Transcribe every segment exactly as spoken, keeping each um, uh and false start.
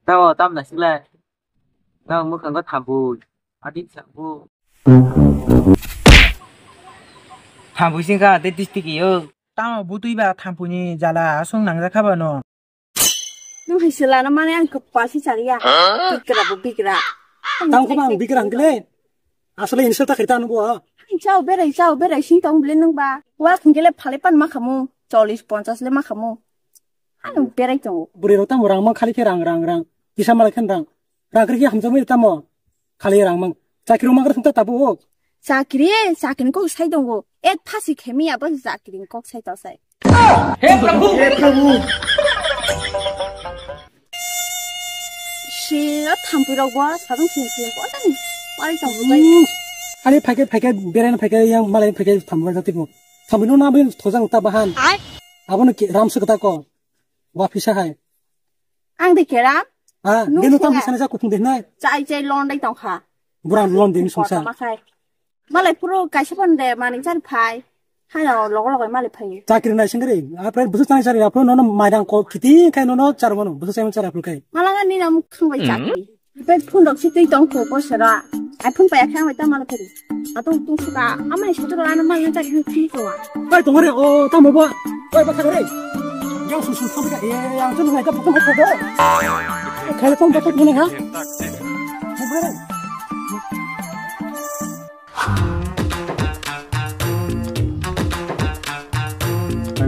Tamo tam naisik le. Nang mwkhang khe thampui. Adi thampui. Thampui sing kha tei district yo. Tamo butui ba thampui ni jala aswng nangjak kha ba no. Nwng hai se lana mane ang kwpal si chaliya. Bikra bo bikra. Tamo khe ba ang bikra hwnkhe le. Asole insult ta khaita nungbo. Chao berai, chao berai sing tong bile nung ba. Wa khungkele phale pan ma khamu. Chollis ponchas le ma khamu. Ano berai tongo. Bwrwi rok tamo rang mang khali khe rang, rang, rang. Kisa malai khe rang. Rang kri khe hamjak mai tamo. Khali rang mang. Chakri rok mang khe thung ta tabo. Chakri, chakri ni kok sai tongo. Ek phasi khemi abo chakri ni kok sai to sai. He Prabhu! He Prabhu! Sira thampui rok bo sabang sing sing ko tani. Pari tong bai. Hmm. Ani phaikhe, phaikhe, beraina phaikhe, yang malai phaikhe thampui rok jati ko. Thampui no na bin thojang ta bahan. Ai. Abo no ki ram se kata ko. Wa phisa hai. Ang de keram. Ah, nung genu tam sing sana sa kutung de nai. Chai chai lon dai tong kha. Bura lon de sung sa. Kotor ma khai. Malai phuru kaisa phone de mani chari phai. Hai no logo logo malai phai. Chakri nai singri. Apre busu chai chari apro nono maidang ko kiti khai nono char mano. Busu chai chari apro khai. Malanga ni nam khang bai chakri. Bai phone rok si twi tong ko ko sera. Ai phone pa yakha bai ta malai phai. Atong tung suka. Amai sutra lana malai chari ni thi ko. Bai tong re o tamo ba. Bai ba khare. Yang su su tham ka e yang tu nai ka phone ko. Khai tong ka phone ha.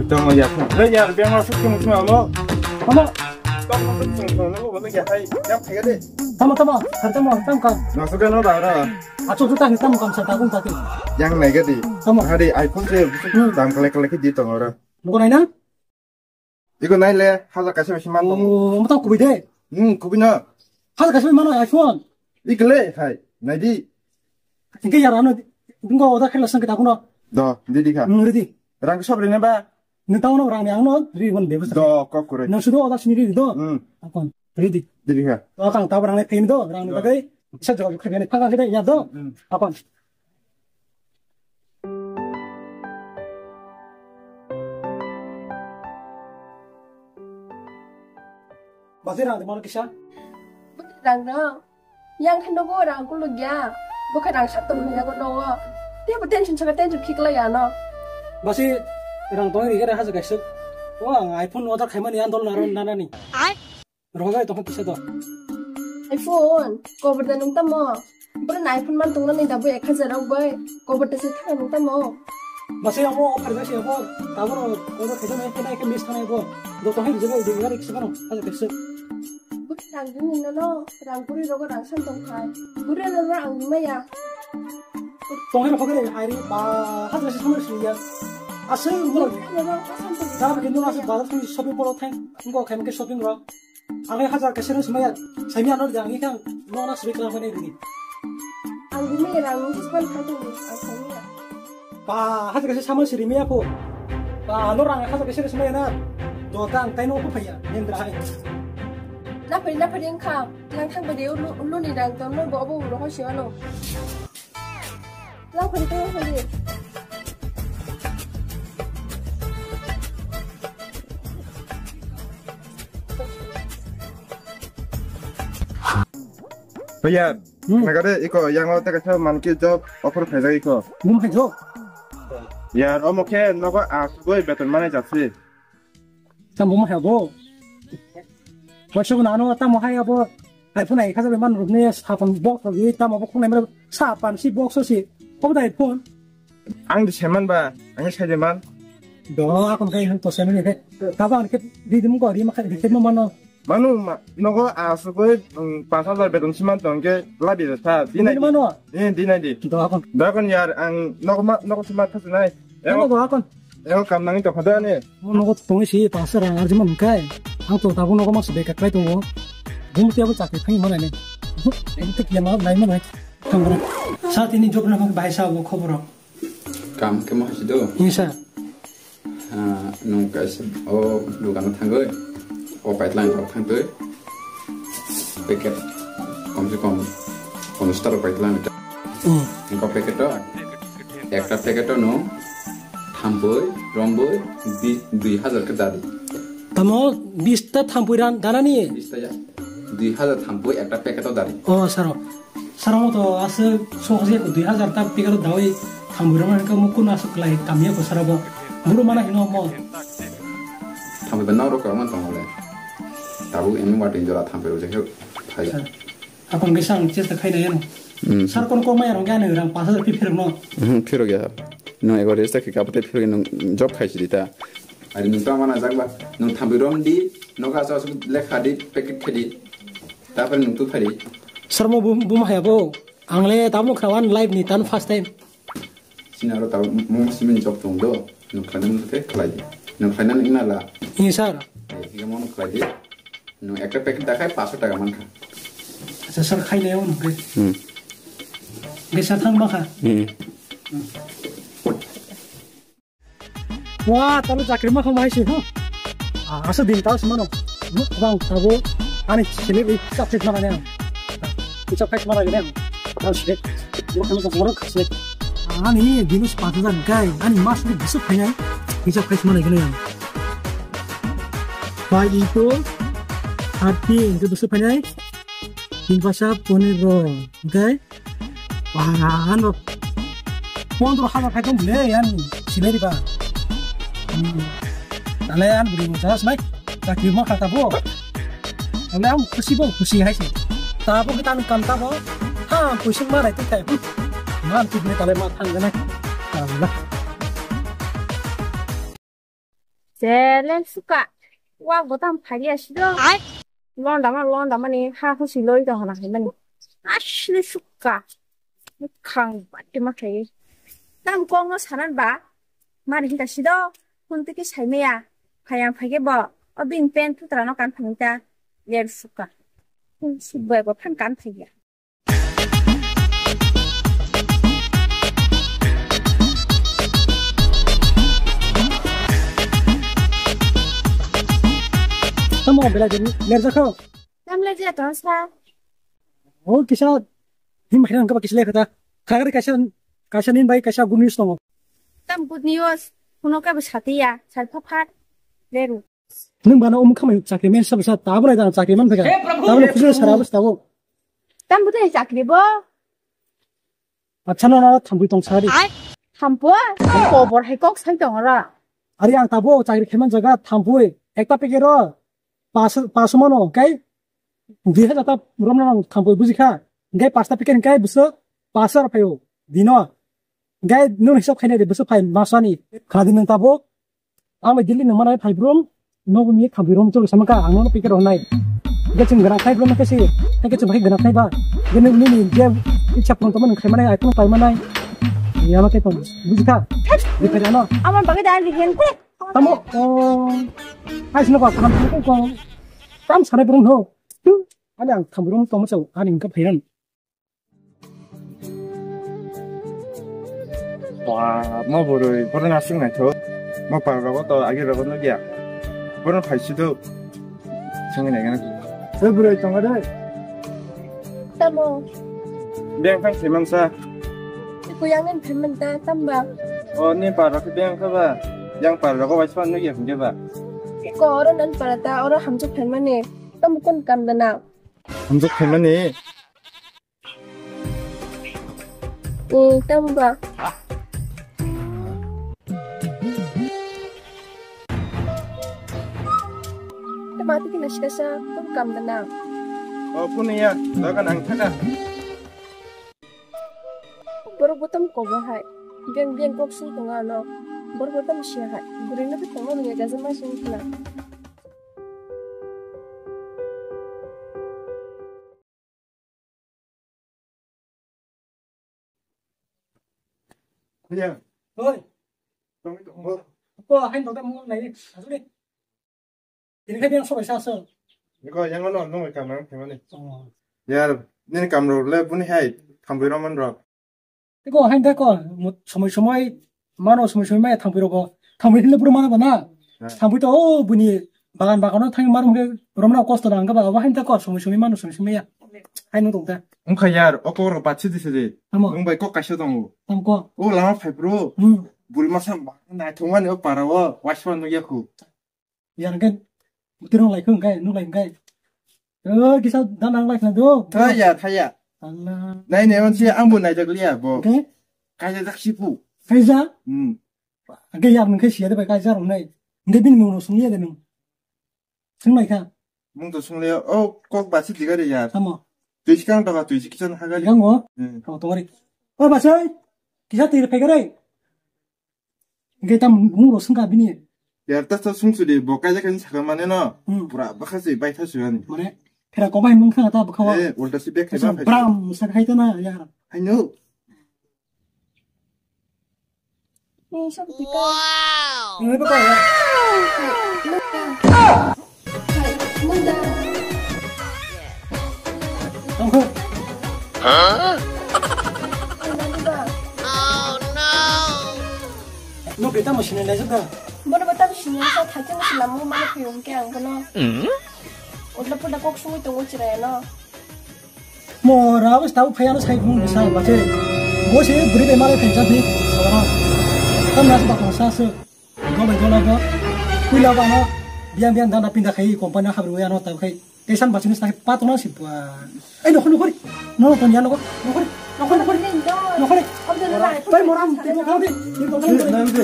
Tamo ya. Hei ya, biang ma suk sung sung amo. Tamo. Tamo suk sung sung, nabo ba ya hai. Ya phai de. Tamo, tamo, tamo, tamo kam. Masuk kan udah ada. Achu tu tah tamo kam sa takum tati. Yang naik di. Tamo. Hari iPhone se dam kale kale di tong ora. Bukan aina? Iko nai le, hajar kaisa bai se man tongo. Oh, omo tamo kubui de? Hmm, kubui no. Hajar kaisa bai mano iPhone. Iko le, hai, nai di. Hingke yar ano, dingo order khaila sangke tabuno. Do, di di kha. Hmm, ready. Rang sob rene ba? Nang tamo no rang ni ang no, ri bon bebas. Do, kok kure. Nang sudo order sini ri do. Hmm. Akon, ready. Di di kha. Do kang tabo rang ni phaim do, rang ni bagai. Isa jawab khabi ni phang khabi ya do. Hmm. Akon. Basi rang de mano kisa? Rang no. Yang khe nogo rang kuluk ya. Bokhe rang sak tong ya ko nogo. Tebo tension saka tension khikla ya no. Basi rang tong ri khe hajar kaisa. O ang iPhone order khaimani andol naro nanani. Rogai tong kisa do. iPhone, cover da nung tamo. Bro na iPhone man tong nani da bo ek hajar rok bai. Cover da se thang nung tamo. Basi amo offer da se amo. Taboro order khaisa nai khe nai khe miss thanai bo. Do tong hai jebo de ngari kisa no. Hajar kaisa. Bwrwi rang di nino no, rang bwrwi rogo rang san tong khai. Bwrwi no rang di maya. Tong hai rok hai ri ba, ha jasi samar sui ya. Asai mo. Bwrwi no rang san tong. Da bini no asai bazar thang shopping mall thang. Ngo khem ke shopping ro. Ang hai hajar kaisa no sumaya. Sami ano jang ni kang no na sui kang mane ri. Ang di maya rang ni span khai tong ni, ang sami ya. Ba, hajar kaisa samar siri maya pho. Ba, ano rang hajar kaisa sumaya na. Do ta ang tai no ko phaya, nendra hai. Na phai, na phai ding kha. Yang thang bade ulu, ulu ni rang ton no bo bo ro ho siwa no. Lang phai to phai. Phaya. Hmm. Nagade iko yang o teka sa manki job offer khaijak iko. Bum hai job. Yar omo khe nogo asugoi beton manai jasi. Tamo mo habo. Waisa nano tamo hai abo. iPhone ai khajabe man rukne sapan box rok tamo bo khunai mara sapan si box si. Obo da iPhone. Ang di seman ba, ang sai de man. Do akon kai han to seman ke. Tabo ang ke di dim ko ri ma khai di mo mano. Manu ma-, nogo asugoi, um, pash hajar beton si man tong ke labi de sa. Di nai di. Mano? Eh, di nai di. Do akon. Do akon yar ang nogo ma, nogo si ma thas nai. Ano do akon. Eo kam nangni tokha da ne. Mo nogo tongwi si pash rang arjuma mungkai. Ang to tabuk nogo masa beka kai tongo. Bumti abo chakri phai manai ne. Bumti kiya ma nai manai. Thangre. Sa tini job na phang bahai sa bo khobor. Kam kemo hasi do. Ni sa. Ah, nung kaisa o dukano thangwi. O pipeline rok thangtwi. Packet kom se kom ponchash ta rok pipeline. Hmm. Engko packet o. Ekta packet o no thampui, rombui, bi-, dui hajar khe dadi. Tamo bista thampui ran danani? Bista ya. Dui hazar thampui ekta packet o dari. O saro. Saro mo to ase sok je dui hazar ta packet o dawi thampui rama ka mo kun asuk lai kamya ko saro bo. Buru mana hino mo. Thampui ba noro ka man tong le. Tabu emi watin jora thampui ro je khai. Sir. Akon ke sang chesta khai na yano. Hmm. Sir kon ko maya rong gane rang pas hazar pi phir no. Hmm, phiro gya. No ego resta ki kapate phiro no job khai chidi ta. Ari nung tamo na jagba, nung thambi rom di, noka sa su lekha di, packet khe di, tapore nung tu phari. Sir mo bum, bum haya bo, ang le tamo khrawan live ni tan first time. Sini aro tamo mo simin job tong do, nung khlai nung te khlai di, nung khlai nang ina la. Ini sir. Eh, higa mo nung khlai di, nung ekta packet dakhai paso taka mankha. Acha sir khai le on ke. Hmm. Ge sir thang ba kha. Hmm. Wah, talo chakri ma khama haisi, huh? Ah, asa din talo simano. Nuk bang tabo ani sini ri chap chap mana ne. Chap chap mana ne. Talo sini. Nuk khama borok khasi. Ani dinus path hajar gai, ani mas ni bisu khainai. Chap chap mana ne. Pai itu hati itu bisu khainai. Tin pasa poniro, gai. Wah, ano pondro hazar khai tong le, yan silai ba. Hmm. Tale an bri mo jas nai. Chakri ma khata bo. Tale am khusi bo, khusi hai se. Ta bo kita kam ta bo. Ha, khusi ma rai tai. Man tu ne tale ma thang nai. Allah. Jele suka. Wa gotam phari asi do. Ai. Londa ma, londa mani ha husi loi do hana hai mani. Asli suka. Khang bati ma khai. Tam kong no sanan ba. Mani hinta sido. Kun tiki sai meya. Phayang phage bo. O bin pen putra no kan phangta. Ler suka. Kun si bo bo phan kan phage. Tamo belai din lerjakho. Tam lerja to sa. O kisa him khana ka kisa lekha ta. Khagri kaisa kaisa nin bai kaisa good news tongo. Tam good news. Kuno ka bwsatiya. Sal pha phat. Leru. Nung bana um khamai chakri men sab sa tabra da chakri man thaka. Tabra khujur sara bwsta bo. Tam bwtwi chakri bo. Acha no no thambui tong sari. Thampo? Kobor hai kok sai tong ra. Ari ang tabo chakri kheman jaga thambui. Ekta pekero pas pas mano kai. Dui hajar ta romna nang thambui buji kha. Kai pasta peker kai buso pas hajar phayo. Dino. Gai nung hisab khainai de bwswk phai masani khadi nung tabuk. Ang bai Delhi nung manai phai brum. Nogo mi khambi rom cholo sama ka ang no pikir honai. Gai chwng gwnang khai brum khe si. Gai chwng bai gwnang khai ba. Gai nung nini je icha pun tamo nung khai manai ai pun pai manai. Ya ma ke pun. Buji kha. Di kha ano. Amar bagai dan di hen te. Tamo. Oh. Ai sino ba kham ko ko. Tam sanai brum ho. Ani ang khambi rom tamo chau ani ka phairan. Ba, mo bwrwi, bono nasing naithok. Mo pal rogo to agi rogo nukya. Bono phaisi do. Sangwi naikhe na. Oi bwrwi tongo de. Tamo. Beng thang saiman sa. Ko yang nen phemen ta tamba. O ni pal rok beng kha ba. Yang pal rogo waisa nukya hwnkhe ba. Ko oro nan pal ta oro hamjak phaimani. Tamo kon kam dana. Hamjak phaimani. Eh, tamo ba. Tamo tiki na sikasa, tong kam dana. O, puni ya, dogan ang thaka. Borok botam kobo hai. Beng beng kok sung tongo ano. Borok botam sia hai. Bwrwi no tongo nungya gaja ma sung khna. Kuya. Oi. Tong tong. Ko hain tong tong nai. Asuli. Ini kan yang sobai sasa. Niko yang ono nong kamang kamani. Oh. Yar, nini kamro le buni hai thambui roman ro. Eko hain da ko, mo-, somoi somoi, mano somoi somoi maya thangpui rogo. Thangpui hile pura mana bana. Ha. Thangpui to, o, buni bagan bagan no thangpui maro hwnkhe romna kosto da hwnkhe ba, abo hain da ko, somoi somoi mano somoi somoi maya. Hain no tong da. Wngkha yar, o kok rok bachi di sidi. Tamo. Nwng bai kok kaisa tongo. Tamo ko. O lama phai bro. Hmm. Bul masa ba, naithok mani o para o, waisma nukya khu. Yang kan, mutirong lai khung kai, nuk lai kai. O, kisa dan ang lai khna do. Thaya, thaya. Allah. Nai ne on si ang bo nai jak liya bo. Oke. Kaya jak si pu. Kaisa? Hmm. Oke, ya mungkin sia de bai kaisa rong nai. Nde bin mung sung ya de nung. Sung nai kha. Mung to sung le o kok ba si digari ya. Samo. Tui si kang to ka tui si kisan hagari. Yang o. Hmm. Kau tongari. O basai. Kisa tui pegare. Hingke tam mung rok sungkha bini. Yar ta ta sung sudi bo kaisa kaisa sakha mane no. Hmm. Pura bakha se bai tha su ani. Mane phera kobai mung khana ta bwkha wa. Eh, ulta si bek Kaisa kheba khai. Bram sa khai ta na yar. I know. Ni sok tika. Wow. Ni bwkha ya. Hai, munda. Tongkho. Munda ni ba. No, beta mo sini lai jada. Bono beta mo sini sa thakhe mo sila mo mano phiyong ke ang bono. Utla pula kok sungwi tongo chiraya no. Mora bwsa tabuk phai ano sai bung bwsa bache. Bo se bwrwi bai malai phai jat ni sawara. Tam nas bakla sa se. Go bai go la go. Puila ba no. Biang biang dana pinda khai company habri ano tabuk khai. Tesan bache ni sai patona si ba. Ai nokhor nokhor. No ton ya nokhor. Nokhor. Nokhor nokhor. Nokhor. Bai moram timo khadi. Timo khadi.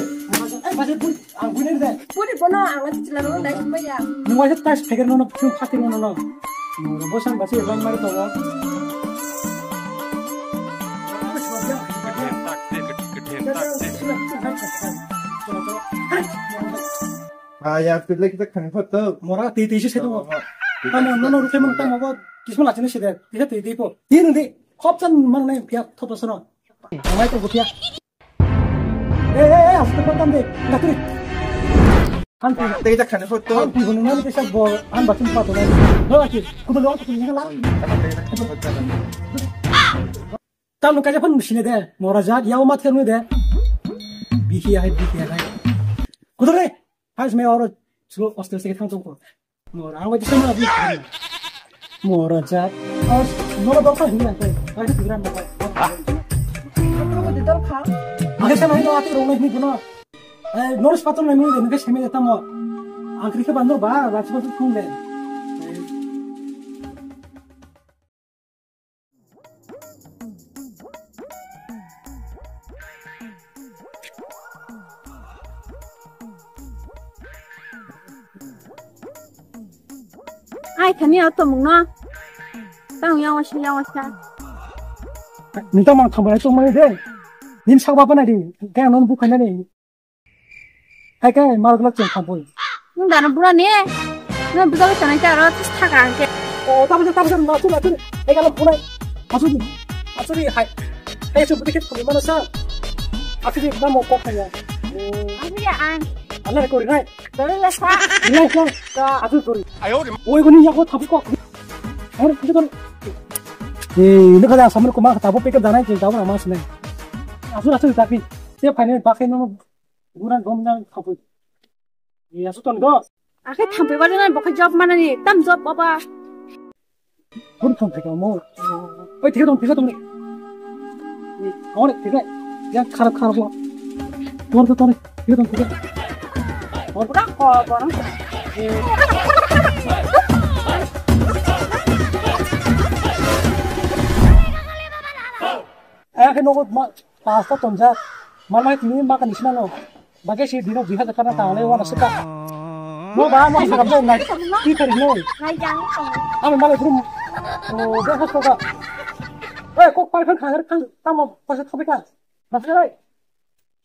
Ai bache pun. Ang buini de. Puri bono ang lagi celana dai maya. Nung waisa tais pheker nono phung khati nono. Nung bosan basi lang mari to. Ah, ya, pidle kita khani photo. Mora ti ti se to. Tamo nono ruke mon tamo bo. Kisma lachine se de. Ti ti ti po. Ti nung di. Khop chan man nai pia thop sono. Ang lai to pia. Eh, eh, eh, asuk ko tam de. Gatri. Han pi. Tei ta khani photo. Han pi gunung nani kesa bo. Han batin pa to nani. Lo aki. Kudu lo aki ni la. Tam no kaja phan musine de. Mora jat yau mat kanu de. Bihi hai, bihi hai. Kudu re. Has me oro. Sulo hostel se thang tong ko. Mora, ang bai sama abi. Mora jat. Os, no ba dokta hina kai. Kai tu gran ba. Aku tu dal kha. Age sama hino ati rong ni kono. Eh, noris patron ni ni ke semi ta mo. Ang kri ke bando ba, ba tu tu le. Ai, thani auto mungno. Tang yang wasa, yang wasa. Minta mang thambai tong mani de. Nin sak bapa nai di. Kaya non bukai nani. Hai kai, mal glak cheng thampui. Nung dano bura ni? Nung buja bai tanai ta aro tis thaka hangke. O, tabu tabu na churi churi. Hai kala punai. Asuri. Asuri hai. Hai su budi kit kuli mana sa. Asuri na mo kok kaya. Asuri ya ang. Ana ko ri nai. Dole la sa. Nai sa. Asuri kori. Oi guni ya ko thapu kok. Oi guni. Eh, ini kada samar kuma tabu pekep danai cheng tabu nama sene. Asuri asuri tapi. Te final bakai no. Buran gom jang thampui. Ni asu ton go. Akhe thampui bari nai bokhe job manani tam job baba. Bun thong theka mo. Oi theka ton theka ton. Ore theka. Ya kharap kharap lo. Tor to tor. Theka ton theka. Ora ko bono. Akhe nogo ma. Pasta tonjak. Malmai tini maka ni sinano. Bagai si dino dui hajar kana tang le wana seka. Mo ba mo seka be nai. Ti kari no. Nai jang ko. Ami malai brum. O de hasto ka. Eh, kok pai phan khagar kan tamo pasa thobi ka. Masa rai.